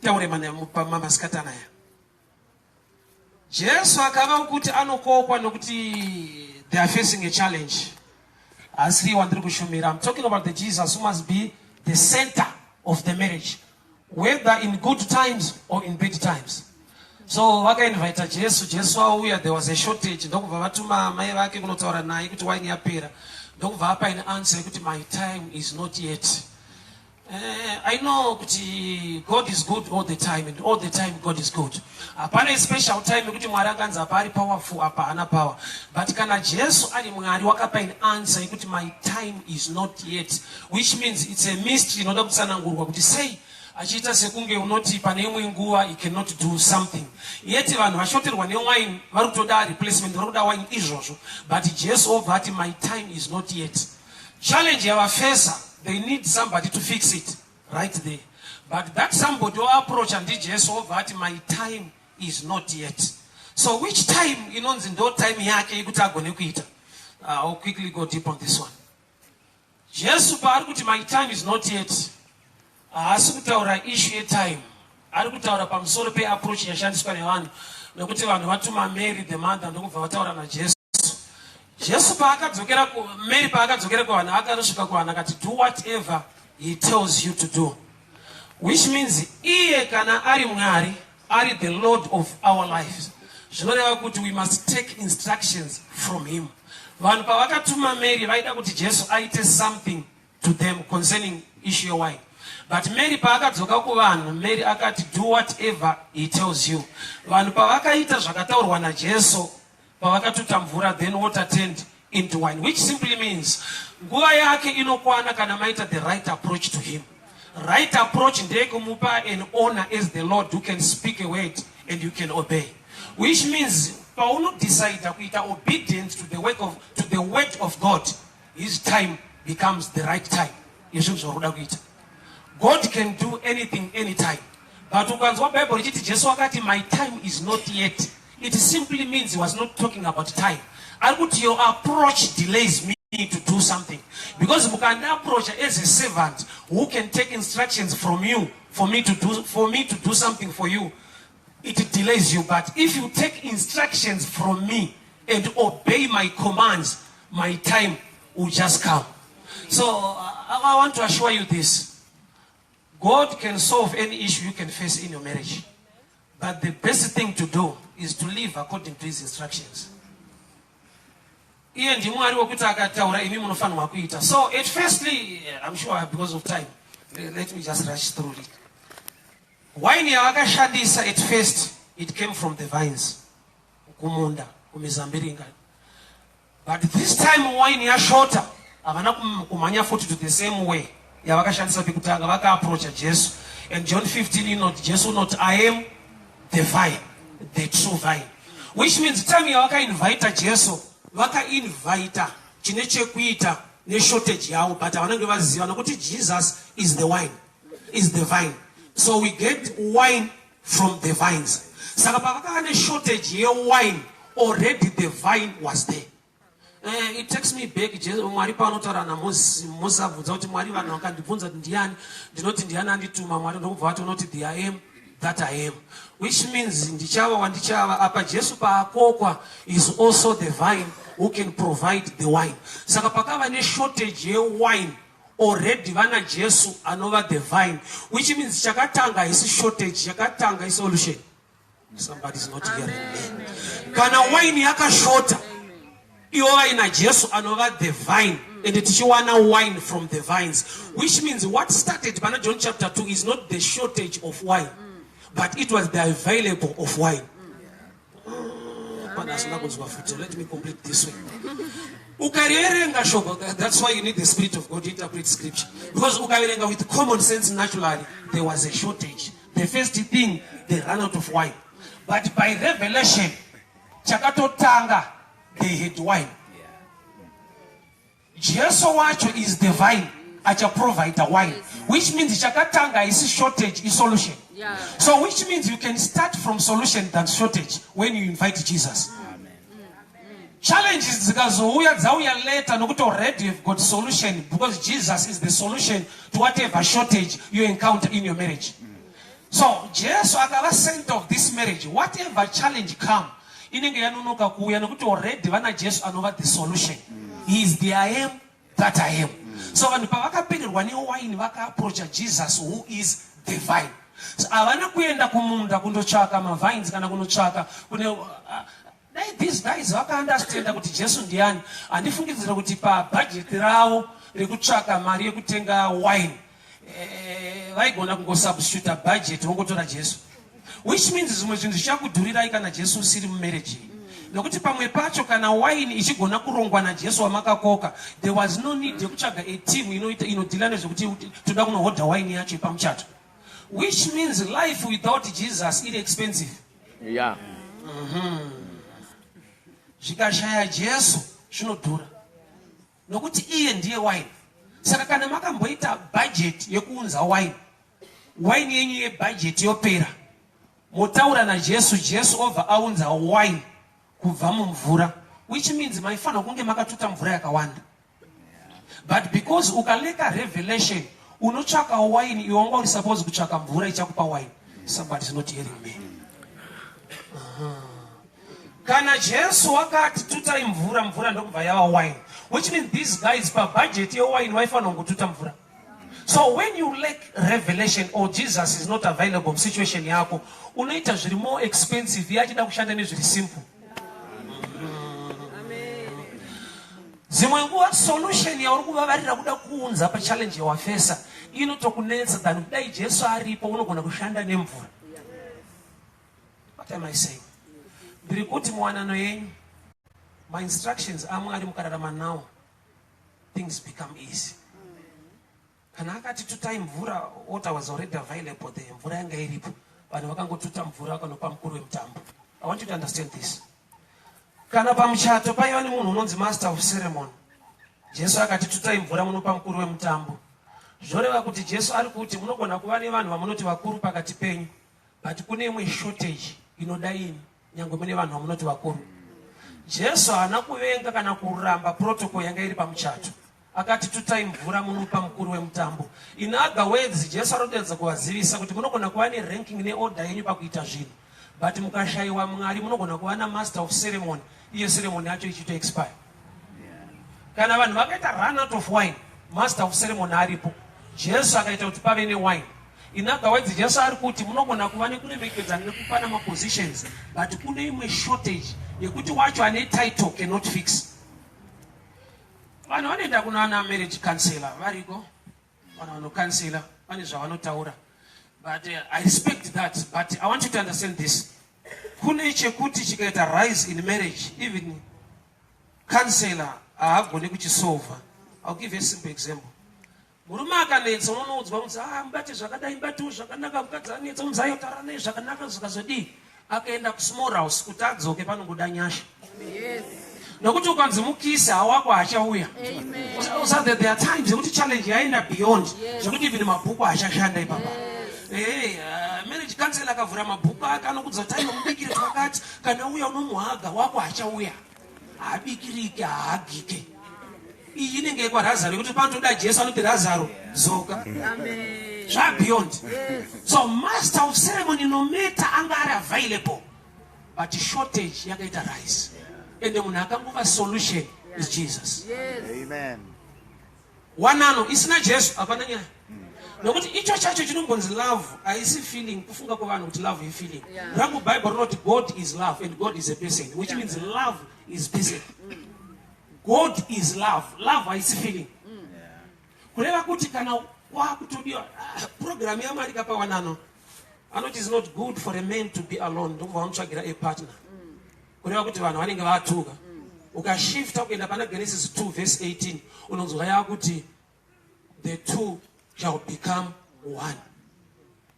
nditaure pamasikati anaya. Jesu akava kuti anokokwa nokuti they are facing a challenge. Asi wandiri kushumira, I'm talking about the Jesus who must be the center of the marriage, whether in good times or in bad times. So vakainvita Jesu. Jesu auya, there was a shortage, ndokubva vatuma mai vake kunotaura naye kuti waini yapera. Ndokubva apa an answer yekuti, "My time is not yet." I know kuti God is good all the time, and all the time God is good. Hapana special time yekuti Mwari akanzi apa ari powerful, apa haana power. But kana Jesu ari Mwari, wakapa an answer yekuti, "My time is not yet," which means it's a mystery inoda kutsanangurwa kuti sei achiita sekunge unoti pane imwe nguva he cannot do something, yet vanhu vashoterwa newine, vari kutoda replacement, vari kuda wine izvozvo, but Jesu obva ati, "My time is not yet." Challenge yavafesa, they need somebody to fix it right there, but that somebody oapproacha ndiJesu, obva ati, "My time is not yet." So which time inonzi ndo time yake yekuti agone kuita? I'll quickly go deep on this one. Jesu paari kuti, "My time is not yet," haasi kutaura issue yetime, ari kutaura pamusoro peapproach yashandiswa nevanhu, nekuti vanhu vatuma Mary the mother, ndokubva vataura naJesu. Jesu paakadzokera, Mary paakadzokera kuvanhu, akanosvika kuvanhu akati, "Do whatever he tells you to do," which means iye kana ari Mwari, ari the Lord of our lives, zvinoreva kuti we must take instructions from him. Vanhu pavakatuma Mary, vaida kuti Jesu aite something to them concerning issue yewine, but Mary paakadzoka kuvanhu, Mary akati, "Do whatever he tells you." Vanhu pavakaita zvakataurwa naJesu, pavakatuta mvura, then water turned into wine, which simply means nguva yake inokwana kana maita the right approach to him. Right approach ndeyekumupa an honor as the Lord who can speak a word and you can obey, which means paunodecida kuita obedience to the word of God, his time becomes the right time yezvinhu zvauri kuda kuita. God can do anything anytime, but ukanzwa Bhaibheri richiti Jesu akati, "My time is not yet," it simply means he was not talking about time. Ari kuti your approach delays me to do something, because mukandiapproacha as a servant who can take instructions from you for me to do something for you, it delays you. But if you take instructions from me and obey my commands, my time will just come. So I want to assure you this: God can solve any issue you can face in your marriage, but the best thing to do is to live according to his instructions. Iye ndiMwari wekuti akataura, imi munofanirwa kuita. So at firstly, I'm sure because of time, let me just rush through it. Wine yavakashandisa at first, it came from the vines, kumunda, kumizambiringa, but this time wine yashota, havana kumhanya futi to the same way yavakashandisa pekutanga. Vakaapproacha Jesu, and John 15 inoti, Jesu unoti, "I am the vine, the true vine," which means time yavakainvita Jesu, vakainvita chine chekuita neshortage yavo, but havanenge vaziva nokuti Jesus is the wine, is the vine. So we get wine from the vines. Saka pavakava neshortage yewine, already the vine was there. It takes me back. Mwari paanotaura naMozisi, Mozisi abvunza kuti, "Mwari, vanhu vakandibvunza kuti ndiani, ndinoti ndiani andituma?" Mwari ndokubva vati, "Unoti the I AM that I am," which means ndichava wandichava. Apa Jesu paakokwa is also the vine who can provide the wine. Saka pakava neshortage yewine, already vana Jesu anova the vine, which means chakatanga haisi shortage, chakatanga isolution. Somebody is not hearing me. Kana wine yakashota, ivo vaina Jesu anova the vine, and tichiwana wine from the vines, which means what started pana John chapter 2 is not the shortage of wine, but it was the available of wine. Pana asina kunzwa futi. Let me complete this way. Ukaverenga shoko, that's why you need the Spirit of God to interpret scripture, because ukaverenga with common sense, naturally there was a shortage. The first thing, they ran out of wine, but by revelation, chakatotanga, they had wine. Jesu wacho is the vine, achaprovida wine, which means chakatanga haisi shortage, isolution. So which means you can start from solution than shortage when you invite Jesus. Challenges dzikazouya, dzauya later, nokuti already you've got solution, because Jesus is the solution to whatever shortage you encounter in your marriage. So Jesu akava center of this marriage, whatever challenge come inenge yanonoka kuuya nekuti already vana Jesu anova the solution. He is the I am that I am. So vanhu pavakapererwa newaini vakaapproacha Jesus who is the vine. So havana kuenda kumunda kundotsvaka mavines kana kunotsvaka kune dai these guys vakaunderstanda kuti Jesu ndiani, handifungidzira kuti pabhajeti ravo rekutsvaka mari yekutenga wine vaigona kungosubstituta budget vongotora Jesu, which means zvimwe zvinhu zvichakudhurirai kana Jesu usiri mumarriage, nokuti pamwe pacho kana wine ichigona kurongwa naJesu wamakakoka, there was no need yekutsvaga a team inoita inodeala nezvekuti toda kunohodha wine yacho yepamuchato, which means life without Jesus iri expensive. Zvikashaya Jesu zvinodhura nokuti iye ndiye wine. Saka kana makamboita budget yekuunza wine, wine yenyu yebudget yopera, motaura naJesu, Jesu obva aunza wine kubva mumvura, which means maifanira kunge makatuta mvura yakawanda. But because ukalacka revelation, unotsvaka wine iwe wanga uri suppose kutsvaka mvura ichakupa wine. Somebody is not hearing me. Kana Jesu wakati tutai mvura, mvura ndokubva yava wine, which means these guys pabudget yewine vaifanira kungotuta mvura. So when you lack revelation or Jesus is not available musituation yako, unoita zviri more expensive iye achida kushanda nezviri simple. Dzimwe nguva solution yauri kuvavarira kuda kuunza pachallenge yawafesa inotokunetsa than kudai Jesu aripo unogona kushanda nemvura. What am I saying? Ndiri kuti muwanano yenyu, mainstructions aMwari mukararama nawo, things become easy. Kana akati tutai mvura, water was already available there. Mvura yanga iripo, vanhu vakangotuta mvura vakanopa mukuru wemutambo. I want you to understand this. Kana pamuchato paiva nemunhu unonzi master of ceremony, Jesu akati tutai mvura munopa mukuru wemutambo, zvoreva kuti Jesu ari kuti munogona kuva nevanhu vamunoti vakuru pakati penyu, but kune imwe shortage inoda ini nyange mune vanhu vamunoti vakuru. Jesu haana kuvenga kana kuramba protocol yanga iri pamuchato. Akati tutai mvura munopa mukuru wemutambo. In other words, Jesu arikuedza kuvazivisa kuti munogona kuva neranking neorder yenyu pakuita zvinhu, but mukashayiwa Mwari munogona kuva namaster of ceremony, iyo ceremony yacho ichito expire. Kana vanhu vakaita run out of wine, master of ceremony aripo. Jesu akaita kuti pave newine. In other words, Jesu ari kuti munogona kuva nekuremekedzana nekupana mapositions, but kune imwe shortage yekuti wacho ane title cannot fix. Vanhu vanoenda kunana marriage counselor variko, vanhu vanocounsela vane zvavanotaura, but I respect that, but I want you to understand this. Kune chekuti chikaita rise in marriage, even counselor haagoni kuchisolva. I'll give a simple example. Murume akanetsa, unonoudzwa kunzi, "Ah, mubate zvakadai, mubatewo zvakanaka." Mukadzi anetsa, unzi, "Ayotaura naye zvakanaka." Zvikazodii, akaenda kusmall house, kuti adzoke panongoda nyasha, nokuti ukanzi mukisi hawako haachauya. There are times yekuti challenge yaenda beyond zvekuti even mabhuku haachashanda ipapa. Hey, marriage counselor akavhura mabhuku ake anokudza kuti ainomubikire twakati, kana uya unomuhaga, wako haachauya, haabikirike, haahagike. Iyi inenge yekwaRazaro yekuti panotoda Jesu anoti, "Razaro, dzoka." Zvabeyond. So master of ceremony, no matter anga ari available, but shortage yakaita rise, ende munhu akangova solution is Jesus. Amen. Wanano isina Jesu hapana nyaya, nokuti icho chacho chinombonzi love haisi feeling. Kufunga kwevanhu kuti love ifeeling. Rangu Bible rinoti God is love and God is a person, which means love is person. God is love. Love haisi feeling. Kureva kuti kana kwakutodiwa, ah, program yaMwari kapawanano anoti is not good for a man to be alone, ndokubva vamutsvagira a partner. Kureva kuti vanhu vanenge vatuka. Ukashifta kuenda pana Genesis 2 verse 18, unonzwa yakuti the two shall become one.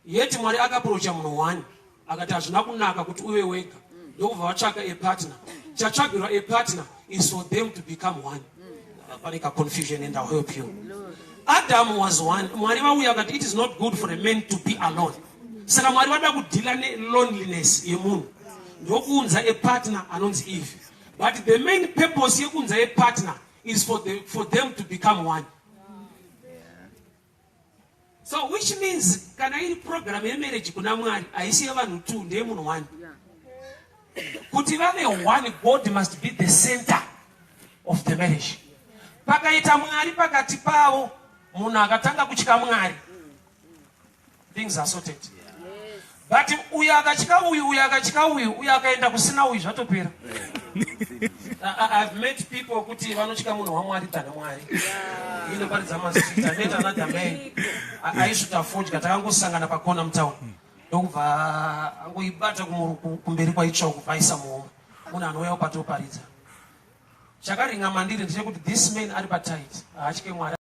Yeti Mwari akaapproacha munhu one akati hazvina kunaka kuti uve wega, ndokubva vatsvaka a partner. Chatsvagirwa a partner is for them to become one. Pane kaconfusion and I'll help you. Adam was one. Mwari vauya akati it is not good for a man to be alone. Saka Mwari vada kudeala neloneliness yemunhu, ndokuunza a partner anonzi Eve, but the main purpose yekuunza a partner is for them to become one. So which means kana iri program yemarriage kuna Mwari, haisi yevanhu two, ndeyemunhu one. Kuti vave one, God must be the center of the marriage. Pakaita Mwari pakati pavo, munhu akatanga kutya Mwari, things are sorted. But uyu akatya uyu, uyu akatya uyu, uyu akaenda kusina uyu, zvatopera. I've met people kuti vanotya munhu waMwari than Mwari. Inoparidza mastreet. I met another man aisvuta fodya. Takangosangana pakona mutown, ndokubva angoibata kumberi kwaitsva, kubva aisa muhomwe. Munhu anouya upatoparidza. Chakaringa mandiri ndechekuti this man ari patight, haatye Mwari.